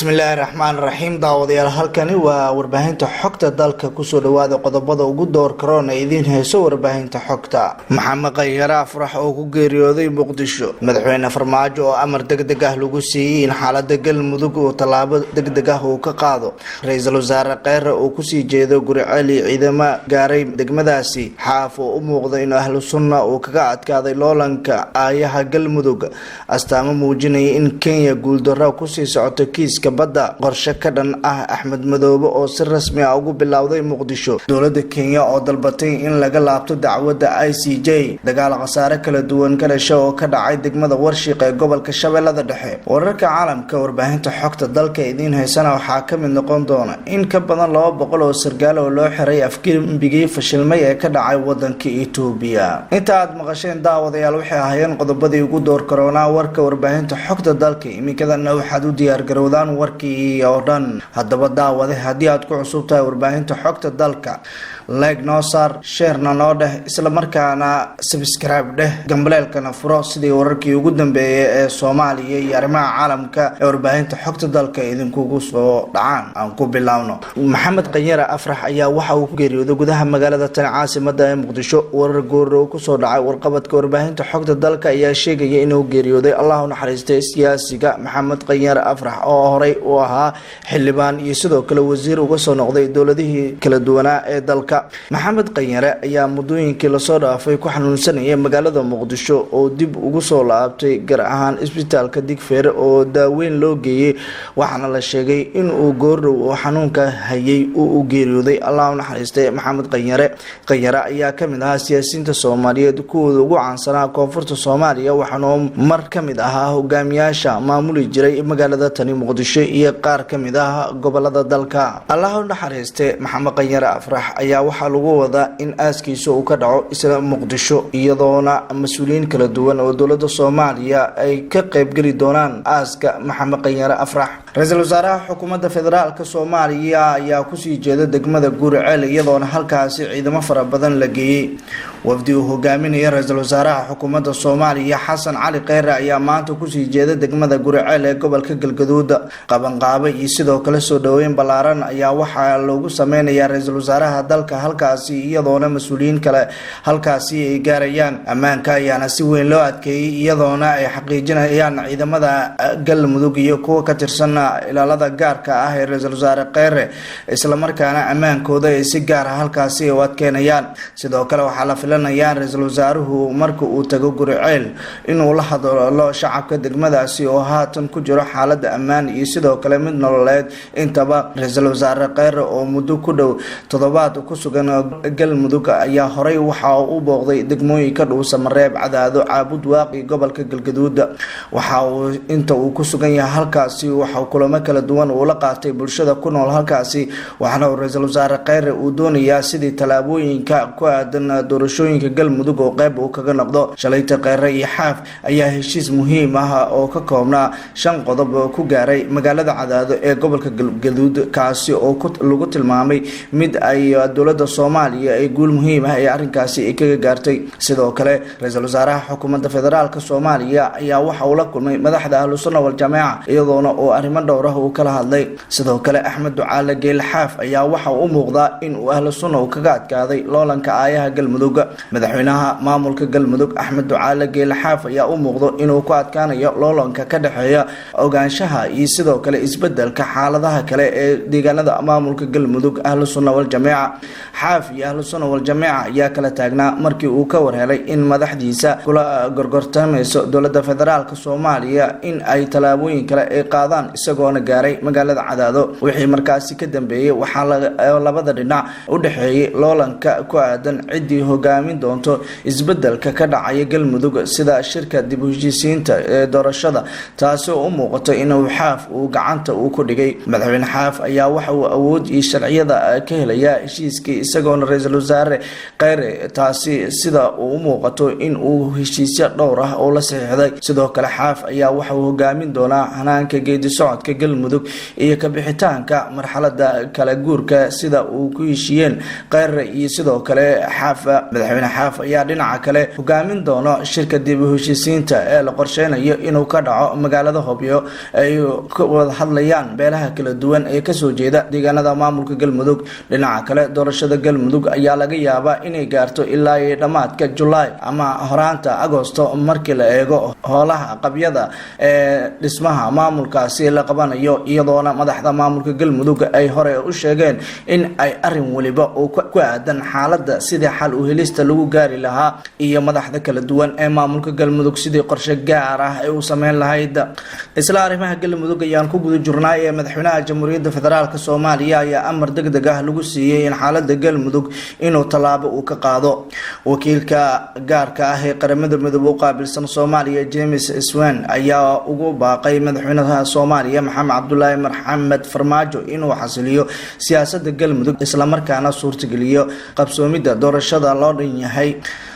Bismillaahi raxmaan raxiim. Daawadayaal, halkani waa warbaahinta Xogta Dalka. Kusoo dhawaada qodobada ugu door karoon ee idiin hayso warbaahinta xogta. Maxamed Qanyare Afrax oo ku geeriyooday Muqdisho. Madaxweyne Farmaajo oo amar degdeg ah lagu siiyey in xaalada Galmudug uu tallaabo degdeg ah uu ka qaado. Ra-iisul Wasaare Kheyre uu kusii jeedo Guriceel iyo ciidamo gaaray degmadaasi. Xaaf oo u muuqda in Ahlu Sunna uu kaga adkaaday loolanka aayaha Galmudug. Astaamo muujinaya in Kenya guuldaro kusii socoto kiiska badda. Qorshe ka dhan ah Axmed Madoobe oo si rasmi ah ugu bilowday Muqdisho. Dowlada Kenya oo dalbatay in laga laabto dacwadda ICJ. Dagaal khasaare kala duwan ka dhasha oo ka dhacay degmada Warshiq ee gobolka Shabeellada Dhexe. Wararka caalamka warbaahinta Xogta Dalka idiin haysana waxaa ka mid noqon doona in ka badan 200 oo sargaal oo loo xiray afgembigii fashilmay ee ka dhacay wadanka Itoobiya. Inta aad maqasheen, daawadayaal, waxay ahaayeen qodobadii ugu door karoonaa warka warbaahinta Xogta Dalka. Iminkadana waxaad u diyaargarowdaan warkii oo dhan. Haddaba daawade, haddii aad ku cusub tahay warbaahinta Xogta Dalka, like noo saar, share-na noo dheh, islamarkaana subscribe dheh, gambaleelkana furo, sidii wararkii ugu dambeeyay ee Soomaaliya iyo arrimaha caalamka ee warbaahinta Xogta Dalka idinkugu soo dhacaan. Aan ku bilaawno. Maxamed Qanyare Afrax ayaa waxa uu ku geeriyooday gudaha magaalada tani caasimada ee Muqdisho. Warar goorow kusoo dhacay warqabadka warbaahinta Xogta Dalka ayaa sheegaya inuu geeriyooday, Allah u naxariistay, siyaasiga Maxamed Qanyare Afrax oo horey u ahaa xildhibaan iyo sidoo kale wasiir uga soo noqday dowladihii kala duwanaa ee dalka. Maxamed Qanyare ayaa muddooyinkii lasoo dhaafay ku xanuunsanayay magaalada Muqdisho oo dib ugu soo laabtay, gaar ahaan isbitaalka Digfeer oo daaweyn loo geeyey, waxaana la sheegay in uu goordhow oo xanuunka hayay uu u geeriyooday. Allah u naxariistay Maxamed Qanyare. Qanyare ayaa kamid ahaa siyaasiyiinta Soomaaliyeed kuwooda ugu caansanaa koonfurta Soomaaliya, waxaana mar kamid ahaa hogaamiyaasha maamuli jiray magaalada tani Muqdisho iyo qaar kamid ah gobolada dalka. Allah u naxariiste Maxamed Qanyare Afrax ayaa waxaa lagu wadaa in aaskiisa uu ka dhaco isla Muqdisho, iyadoona mas-uuliyiin kala duwan oo dowlada Soomaaliya ay ka qeybgeli doonaan aaska Maxamed Qanyare Afrax. Ra-iisul Wasaaraha xukuumadda federaalka Soomaaliya ayaa kusii jeeda degmada Guriceel, iyadoona halkaasi ciidamo fara badan la geeyey. Wafdi uu hogaaminaya ra-iisul wasaaraha xukuumadda Soomaaliya Xasan Cali Kheyre ayaa maanta kusii jeeda degmada Guriceel ee gobolka Galgaduud. Qabanqaabo iyo sidoo kale soo dhaweyn ballaaran ayaa waxaa loogu sameynayaa ra-iisul wasaaraha dalka halkaasi, iyadoona mas-uuliyiin kale halkaasi ay gaarayaan. Ammaanka ayaana si weyn loo adkeeyey, iyadoona ay xaqiijinayaan ciidamada Galmudug iyo kuwa ka tirsan ilaalada gaarka ah ee ra-iisul wasaare Kheyre, islamarkaana ammaankooda ay si gaar ah halkaasi u adkeynayaan. Sidoo kale waxaa la filanayaa ra-iisul wasaaruhu marka uu tago Guriceel inuu la hadlo shacabka degmadaasi oo haatan ku jiro xaalada ammaan iyo sidoo kale mid nololeed intaba. Ra-iisul Wasaare Kheyre oo muddo ku dhow toddobaad ku sugan Galmudug ayaa horey waxa uu booqday degmooyinka Dhuusamareeb, Cadaado, Caabud Waaq iyo gobolka Galgaduud. Waxa uu inta uu ku sugan yahay halkaasi waxa kulamo kala duwan uu la qaatay bulshada ku nool halkaasi, waxaana uu ra-iisul wasaare Kheyre uu doonayaa sidii tallaabooyinka ku aadan doorashooyinka Galmudug oo qeyb uu kaga noqdo. Shalayta Kheyre iyo Xaaf ayaa heshiis muhiim ah oo ka koobnaa shan qodob oo ku gaaray magaalada Cadaado ee gobolka Galgaduud, kaasi oo lagu tilmaamay mid ay dowlada Soomaaliya ay guul muhiim ah ee arrinkaasi ay kaga gaartay. Sidoo kale ra-iisul wasaaraha xukuumadda federaalka Soomaaliya ayaa waxa uu la kulmay madaxda Ahlu Sunna Waljamaaca, iyadoona uu arrimo dhowr ah uu kala hadlay. Sidoo kale Axmed Ducaale Geele Xaaf ayaa waxa uu muuqdaa in uu Ahlu Sunna uu kaga adkaaday loolanka aayaha Galmudug. Madaxweynaha maamulka Galmudug Axmed Ducaale Geele Xaaf ayaa u muuqdo inuu ku adkaanayo loolanka ka dhexeeya ogaanshaha iyo sidoo kale isbedelka xaaladaha kale ee deegaanada maamulka Galmudug. Ahlu Sunna Waljamaaca, Xaaf iyo Ahlu Sunna Waljamaaca ayaa kala taagnaa markii uu ka warhelay in madaxdiisa kula gorgortamayso dowlada federaalka Soomaaliya in ay tallaabooyin kale ay qaadaan, isagoona gaaray magaalada Cadaado. Wixii markaasi ka dambeeyey waxaa labada dhinac u dhexeeyay loolanka ku aadan ciddii hogaamin doonto isbedelka ka dhacaya Galmudug, sida shirka dib u heshiisiinta ee doorashada, taasi oo u muuqato inuu Xaaf uu gacanta uu ku dhigay. Madaxweyne Xaaf ayaa waxa uu awood iyo sharciyada ka helayaa heshiiskii, isagoona ra-iisul wasaare Kheyre taasi sida uu u muuqato in uu heshiisyo dhowr ah oo la saxiixday. Sidoo kale Xaaf ayaa waxa uu hogaamin doonaa hanaanka geedi socodka. socodka Galmudug iyo kabixitaanka marxalada kala guurka, sida uu ku heshiiyeen Kheyre iyo sidoo kale Xaafa. Madaxweyne Xaaf ayaa dhinaca kale hogaamin doono shirka dib u heshiisiinta ee la qorsheynayo inuu ka dhaco magaalada Hobyo, ay ka wada hadlayaan beelaha kala duwan ee kasoo jeeda deegaanada maamulka Galmudug. Dhinaca kale, doorashada Galmudug ayaa laga yaabaa inay gaarto ilaa iyo dhammaadka Julaay ama horaanta Agosto, markii la eego howlaha qabyada ee dhismaha maamulkaasi la qabanayo, iyadoona madaxda maamulka Galmudug ay hore u sheegeen in ay arin waliba oo ku aadan xaalada sidii xal u helista lagu gaari lahaa iyo madaxda kala duwan ee maamulka Galmudug sidii qorshe gaar ah ay u sameyn lahayd. Isla arrimaha Galmudug ayaan ku guda jirnaa ee Madaxweynaha Jamhuuriyadda Federaalka Soomaaliya ayaa amar deg deg ah lagu siiyey in xaalada Galmudug inuu tallaabo uu ka qaado. Wakiilka gaarka ah ee Qaramada Midoobe u qaabilsan Soomaaliya, James Swan, ayaa ugu baaqay madaxweynaha Soomaaliya, Maxamed Cabdulaahi Maxamed Farmaajo, inuu xasiliyo siyaasada Galmudug, islamarkaana suurtageliyo qabsoomida doorashada loo dhan yahay.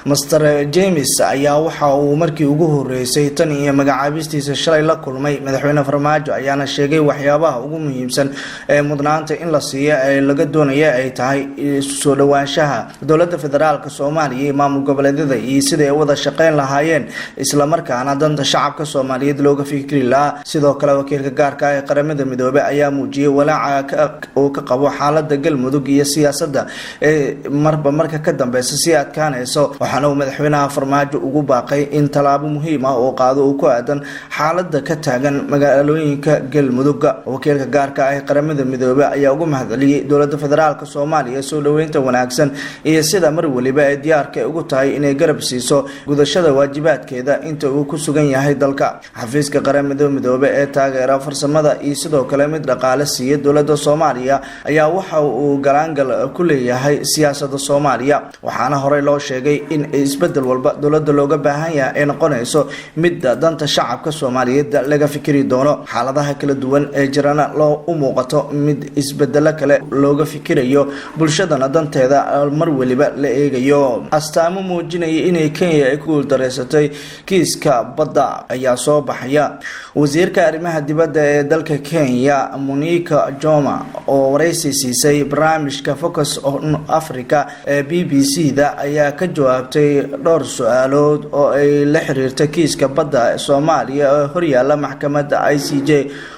Mister James ayaa waxa uu markii ugu horeysay tan iyo magacaabistiisa shalay la kulmay madaxweyne Farmaajo, ayaana sheegay waxyaabaha ugu muhiimsan ee mudnaanta in la siiyo ee laga doonaya ay tahay soo dhowaanshaha dowlada federaalka Soomaaliya iyo maamul goboleedyada iyo siday wada shaqeyn lahaayeen, islamarkaana danta shacabka Soomaaliyeed looga fikri lahaa. Sidoo kale, wakiilka gaarka ah ee Qaramada Midoobey ayaa muujiyay walaaca uu ka qabo xaalada Galmudug iyo siyaasada ee marba marka ka dambeysa sii adkaanayso, waxaana uu madaxweynaha Farmaajo ugu baaqay in tallaabo muhiim ah oo qaado uu ku aadan xaalada ka taagan magaalooyinka Galmudug. Wakiilka gaarka ah ee Qaramada Midoobey ayaa ugu mahadceliyey dowlada federaalka Soomaaliya soo dhoweynta wanaagsan iyo sida mar waliba ay diyaarka ugu tahay inay garab siiso gudashada waajibaadkeeda inta uu ku sugan yahay dalka. Xafiiska Qaramada Midoobe ee taageera farsamada iyo sidoo kale mid dhaqaale siiya dowlada Soomaaliya ayaa waxa uu galaangal ku leeyahay siyaasada Soomaaliya, waxaana horey loo sheegay in isbedel walba dowlada looga baahan yahay ay noqonayso midda danta shacabka Soomaaliyeed laga fikiri doono, xaaladaha kala duwan ee jirana loo u muuqato mid isbedelo kale looga fikirayo, bulshadana danteeda mar waliba la eegayo. Astaamo muujinaya inay Kenya ay ku guuldareysatay kiiska badda ayaa soo baxaya. Wasiirka arrimaha dibadda ee dalka Kenya, Monica Juma, oo wareysi siisay barnaamijka Focus on Africa ee BBC da, ayaa ka jawaabtay dhowr su-aalood oo ay la xiriirta kiiska badda Soomaaliya ee horyaala maxkamadda ICJ.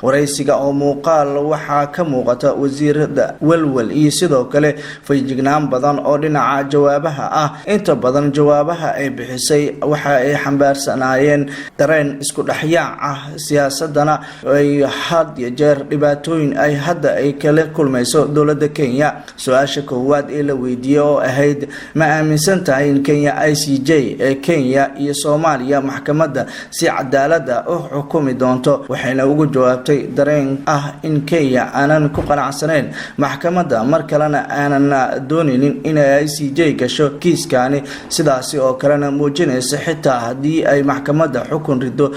Wareysiga oo muuqaal waxaa ka muuqata wasiirada welwel iyo sidoo kale feejignaan badan oo dhinaca jawaabaha ah. Inta badan jawaabaha ay bixisay waxa ay xambaarsanaayeen dareen isku dhexyaac ah, siyaasadana ay had iyo jeer dhibaatooyin ay hadda ay kala kulmayso dowladda Kenya. Su-aasha koowaad ee la weydiiyey oo ahayd ma aaminsan tahay in Kenya ICJ ee Kenya iyo Soomaaliya maxkamadda si cadaalada u xukumi doonto, waxayna ugu jawaabtay dareen ah in Kenya aanan ku qanacsanayn maxkamadda, mar kalena aanan dooneynin inay ICJ gasho kiiskani, sidaasi oo kalena muujinaysa xitaa haddii ay maxkamadda xukun rido,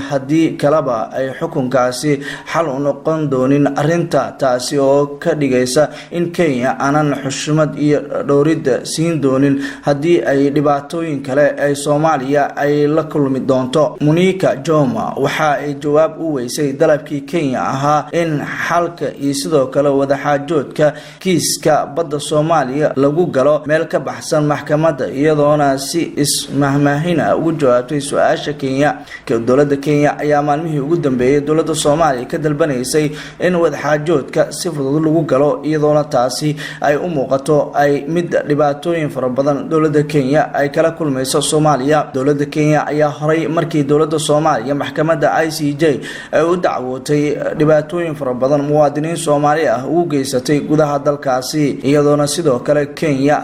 haddii kaleba ay xukunkaasi xal u noqon doonin arinta, taasi oo ka dhigaysa in Kenya aanan xushmad iyo dhowridda siin doonin haddii ay dhibaatooyin kale ay Soomaaliya ay la kulmi doonto. Monica Juma waxa ay jawaab u weysay dalabkii Kenya ahaa in xalka iyo sidoo kale wadaxaajoodka kiiska badda Soomaaliya lagu galo meel ka baxsan maxkamadda, iyadoona si ismahmaahina ugu jawaabtay su-aasha Kenya. Dowladda Kenya ayaa maalmihii ugu dambeeyay dowladda Soomaaliya ka dalbanaysay in wadaxaajoodka si fudud lagu galo, iyadoona taasi ay u muuqato ay mid dhibaatooyin fara badan dowladda Kenya ay kala kulmayso Soomaaliya. Dowladda Kenya ayaa horay markii dowladda Soomaaliya maxkamadda ICJ ay u dacwootay dhibaatooyin fara badan muwaadiniin Soomaali ah ugu geysatay gudaha dalkaasi, iyadoona sidoo kale Kenya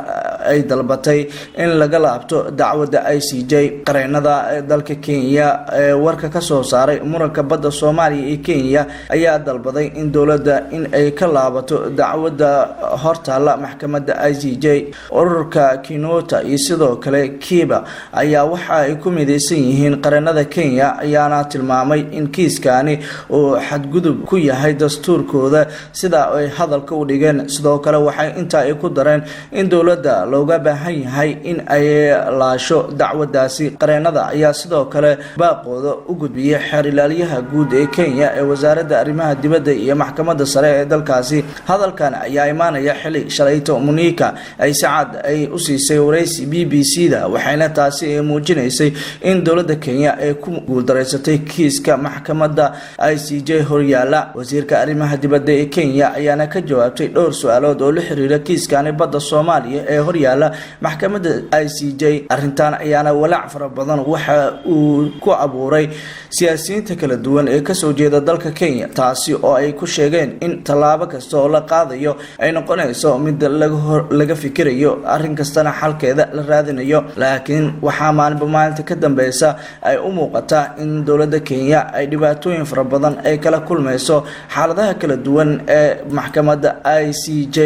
ay dalbatay in laga laabto dacwadda ICJ. Qareenada dalka Kenya ee warka kasoo saaray muranka badda Soomaaliya iyo Kenya ayaa dalbaday in dowladda in ay ka laabato dacwadda hortaalla maxkamadda ICJ. Ururka Kinoti iyo sidoo kale Kiba ayaa waxa ay ku mideysan yihiin qareenada Kenya, ayaana tilmaamay in kiiskani uu xadgudub ku yahay dastuurkooda, sida ay hadalka u dhigeen. Sidoo kale, waxay intaa ay ku dareen in dowladda looga baahan yahay in ay looga baahan yahay in ay laasho dacwadaasi. Qareenada ayaa sidoo kale baaqooda u gudbiyey xeer ilaaliyaha guud ee Kenya ee Wasaaradda Arrimaha Dibadda iyo Maxkamadda Sare ee dalkaasi. Hadalkan ayaa imaanaya xili shalayto Monica ay si cad ay u siisay waraysi BBC da, waxayna taasi muujinaysay in dowladda Kenya ay ku guuldareysatay kiiska maxkamadda ICJ horyaala. Wasiirka arrimaha dibadda ee Kenya ayaana ka jawaabtay dhowr su-aalood oo la xiriira kiiskani badda Soomaaliya ee horyaala maxkamadda ICJ. Arrintan ayaana walaac fara badan waxa uu ku abuuray siyaasiyiinta kala duwan ee kasoo jeeda dalka Kenya, taasi oo ay ku sheegeen in tallaabo kasta oo la qaadayo ay noqonayso mid laga fikirayo, arrin kastana xalkeeda la raadinayo. Laakiin waxaa maalinba maalinta ka dambeysa ay u muuqataa in dowladda Kenya ay dhibaatooyin fara badan ay kala kulmayso xaaladaha kala duwan ee maxkamadda ICJ.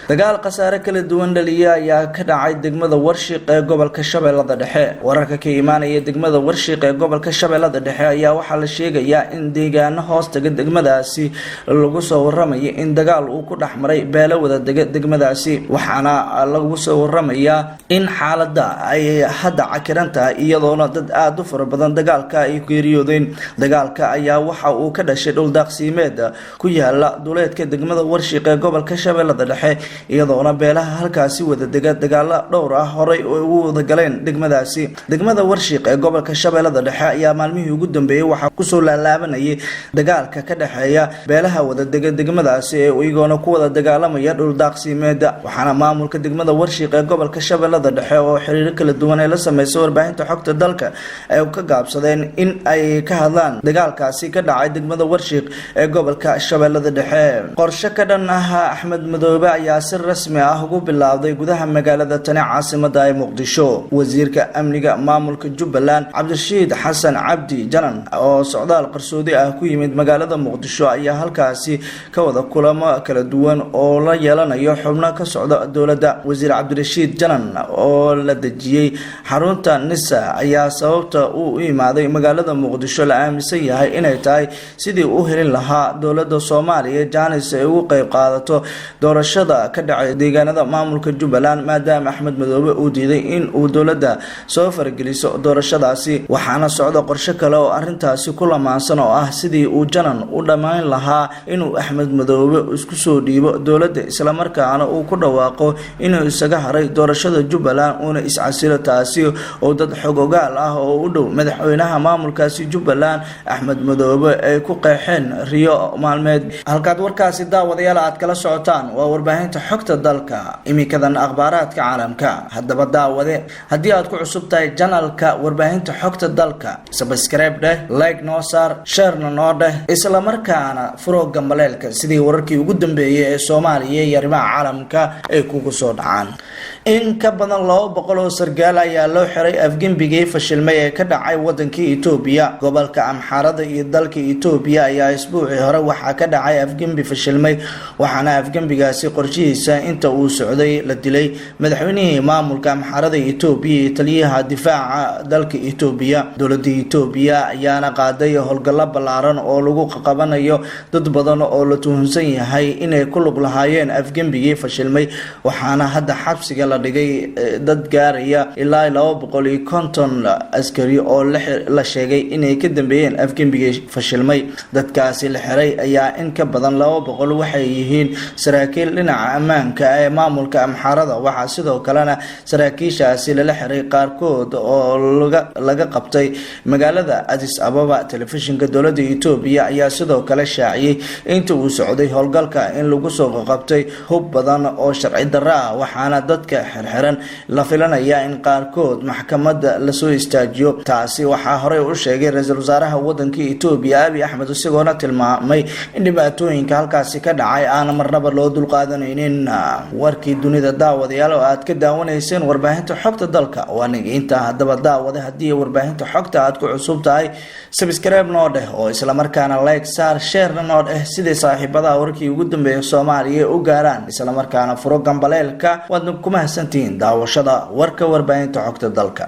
Dagaal khasaare kala duwan dhaliya ayaa ka dhacay degmada Warshiq ee gobolka Shabeellada Dhexe. Wararka ka imaanaya degmada Warshiq ee gobolka Shabeellada Dhexe ayaa waxaa la sheegayaa in deegaano hoostaga degmadaasi lagu soo waramayo in dagaal uu ku dhex maray beelo wada dega degmadaasi, waxaana lagu soo waramayaa in xaaladda ay hadda cakiran tahay, iyadoona dad aada u fara badan dagaalka ay geeriyoodeen. Dagaalka ayaa waxa uu ka dhashay dhul daaqsiimeed ku yaala duleedka degmada Warshiq ee gobolka Shabeellada Dhexe, iyadoona beelaha halkaasi wada dega dagaalo dhowr ah horay ugu wada galeen degmadaasi. Degmada Warshiq ee gobolka Shabeellada Dhexe ayaa maalmihii ugu dambeeyey waxaa kusoo laalaabanayay dagaalka ka dhexeeya beelaha wada dega degmadaasi ee iyagoona ku wada dagaalamaya dhul daaqsiimeeda, waxaana maamulka degmada Warshiq ee gobolka Shabeellada Dhexe oo xiriiro kala duwan ay la sameysay warbaahinta xogta dalka ay ka gaabsadeen in ay ka hadlaan dagaalkaasi ka dhacay degmada Warshiq ee gobolka Shabeellada Dhexe. Qorshe ka dhan ah Axmed Madoobe ayaa si rasmi ah ugu bilaabday gudaha magaalada tani caasimada ee Muqdisho. Wasiirka amniga maamulka Jubbaland, Cabdirashiid Xasan Cabdi Janan, oo socdaal qarsoodi ah ku yimid magaalada Muqdisho, ayaa halkaasi ka wada kulamo kala duwan oo la yeelanayo xubno ka socda dowladda. Wasiir Cabdirashiid Janan oo la dejiyey xarunta NISA ayaa sababta uu u imaaday magaalada Muqdisho la aaminsan yahay inay tahay sidii u helin lahaa dowladda Soomaaliya jaanis ay ugu qeyb qaadato doorashada ka dhacay deegaanada maamulka Jubbaland, maadaama Axmed Madoobe uu diiday in uu dowladda soo farageliso doorashadaasi. Waxaana socda qorshe kale oo arintaasi ku lamaansan oo ah sidii uu Janan u dhammayn lahaa inuu Axmed Madoobe isku soo dhiibo dowladda, islamarkaana uu ku dhawaaqo inuu isaga haray doorashada Jubbaland uuna iscasilo, taasi oo dad xogogaal ah oo u dhow madaxweynaha maamulkaasi Jubbaland Axmed Madoobe ay ku qeexeen riyo maalmeed. Halkaad warkaasi, daawadayaal, aad kala socotaan waa warbaahinta xogta dalka. Iminkadan akhbaaraadka caalamka. Haddaba daawade, haddii aad ku cusub tahay channelka warbaahinta xogta dalka, subscribe dheh, like noo saar, sharena noo dheh, islamarkaana furo gambaleelka sidii wararkii ugu dambeeyay ee Soomaaliya iyo arrimaha caalamka ay kugu soo dhacaan. In ka badan 200 oo sargaal ayaa loo xiray afgembigii fashilmay ee ka dhacay wadankii Itoobiya. Gobolka Amxaarada iyo dalka Itoobiya ayaa isbuucii hore waxaa ka dhacay afgembi fashilmay, waxaana afgembigaasi qorshihiisa inta uu socday la dilay madaxweynihii maamulka Amxaarada Itoobiya iyo taliyaha difaaca dalka Itoobiya. Dowlada Itoobiya ayaana qaaday howlgallo ballaaran oo lagu qabanayo dad badan oo la tuhunsan yahay inay ku lug lahaayeen afgembigii fashilmay, waxaana hadda xabsiga la dhigay dad gaaraya ilaa 250 askari oo la sheegay inay ka dambeeyeen afgembigii fashilmay. Dadkaasi la xiray ayaa in ka badan 200 waxay yihiin saraakiil dhinaca ammaanka ee maamulka Amxaarada. Waxaa sidoo kalena saraakiishaasi lala xiray qaarkood oo laga qabtay magaalada Addis Ababa. Telefishinka dowladda Itoobiya ayaa sidoo kale shaaciyey inta uu socday howlgalka in lagu soo qabtay hub badan oo sharci darro ah, waxaana dadka xirxiran la filanaya in qaarkood maxkamadda lasoo istaajiyo. Taasi waxaa horey u sheegay ra-iisul wasaaraha wadanka Itoobiya, Abiy Axmed, isagoona tilmaamay in dhibaatooyinka halkaasi ka dhacay aana marnaba loo dulqaadanaynin. Warkii dunida, daawadayaal, oo aad ka daawanayseen warbaahinta xogta dalka waa niginta. Haddaba daawade, haddii warbaahinta xogta aad ku cusub tahay, subscribe noo dheh oo islamarkaana like saar, sharena noo dheh sidai saaxiibadaha warkii ugu dambeeya Soomaaliya u gaaraan, islamarkaana furo gambaleelka. Waadna ku mahadsantihiin daawashada warka warbaahinta xogta dalka.